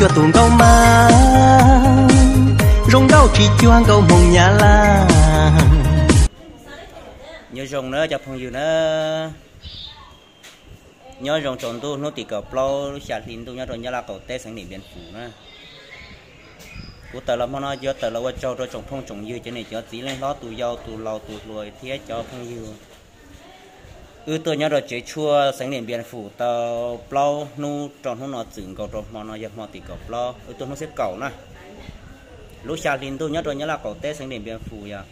Cuag tus nkauj mas zoo nkauj tsis cuag nkauj Hmoob Nyab Laj. Nyob zoo na cov phooj ywg na, nyob zoo tsaus ntuj hnub tim kaum plaub lub xya hli ntuj nyob rau Nyab Laj qaum teb xeev Niam Npias Fus na. Kuv tawm los hmo no yuav tawm los ua tsaug rau tsoom phooj tsoom ywg cov niam cov txiv leej hlob tus yau tus laus tus hluas thiab cov phooj ywg. Wb tuaj nyob rau tsev tshuaj xeev Niam Npias Fus tau plaub hnub rau hnub no txwm nkaus rau hmo no yog hmo tim kaum plaub, wb tuaj hnub xiab kaum na. Lub xya hli ntuj nyob rau Nyab Laj qaum teb xeev Niam Npias Fus yog.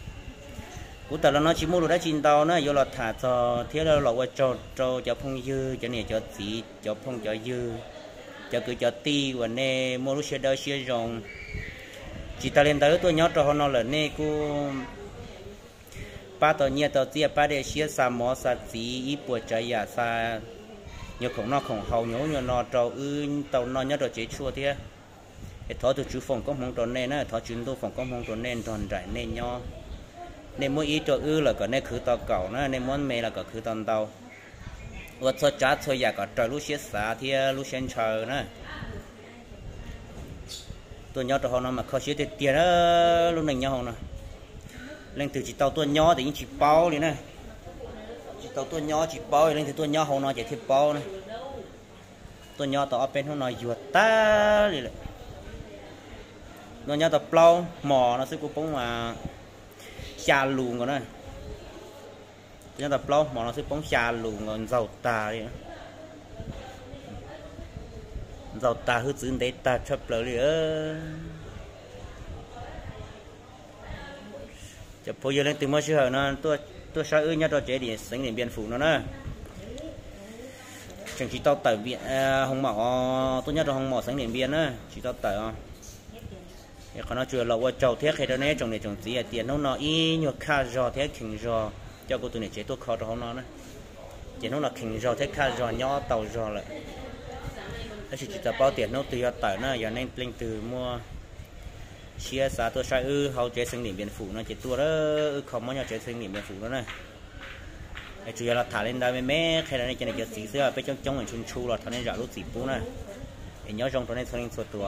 Kuv tawm los no tsis muaj lus dab tsi ntau na, yuav los tham txog thiab los ua tsaug rau cov phooj ywg cov niam cov txiv cov phooj cov ywg, cov kwv cov tij uas nej muaj lub siab dawb siab zoo. Tsis tas li ntawd wb tuaj nyob rau hauv no lawm nej kuj pab tau nyiaj tau txiaj pab dej siab xa mov xa txiv ib puas tsav yam xa nyuag khoom noj khoom haus nyuag ub nyuag no rau wb tau noj nyob rau tsev tshuaj thiab. Es thov tus Tswv foom koob hmoov rau nej na, thov Tswv Ntuj foom koob hmoov rau nej nrog nraim nej nyob. Nej muab ib rau wb los kom nej khwv tau kaum na, nej muab me los kom khwv tau ntau. Ua txhua tsav txhua yam kom raws lub siab xav thiab lub siab ntshaw na. Tuaj nyob rau hauv no mas kho siab tiag tiag na, lub neej nyob hauv no. Leej twg tsis tau tuaj nyob ces yeej tsis paub li na. Tsis tau tuaj nyob tsis paub, leej twg tuaj nyob hauv no ces thiaj paub na. Tuaj nyob tau ob peb hnub no yuag tag li lawm. Tuaj nyob tau plaub hmo no xwb kuj poob xya lus nkaus na. Tuaj nyob tau plaub hmo no xwb poob xya lus nkaus, ntxaug tag li. Ntxaug tag hwj txwv ntev tag tshaj plaws li. Cov phooj ywg leej twg muaj sij hawm no tuaj saib wb nyob rau tsev xeev Niam Npias Fus no na. Tseem tsis tau tawm hoo maum os, tuaj nyob rau hoo maum xeev Niam Npias na, tsis tau tawm os. Qhov no tsuas los ua tsaug thiab qhia rau nej tsoom niam tsoom txiv hais tias hnub no ib nyuag khaj zog thiab kheev zog, coj kuv tus niam tsev tuaj kho rau hauv no na. Ces hnub no kheev zog thiab khaj zog nyob tau zog lawm. Tab sis tsis tau paub tias hnub twg yuav tawm na, yog nej leej twg muaj siab xav tuaj saib wb hauv tsev xeev Niam Npias Fus no ces tuaj, wb kho mob nyob tsev xeev Niam Npias Fus no na. Es tsuas yog los tham li ntawd me me qhia rau nej cov niam cov txiv xwb, peb coob coob es ntshu ntshu los thov nej zam lub txim pub na. Es nyob zoo rau nej txhua leej txhua tus.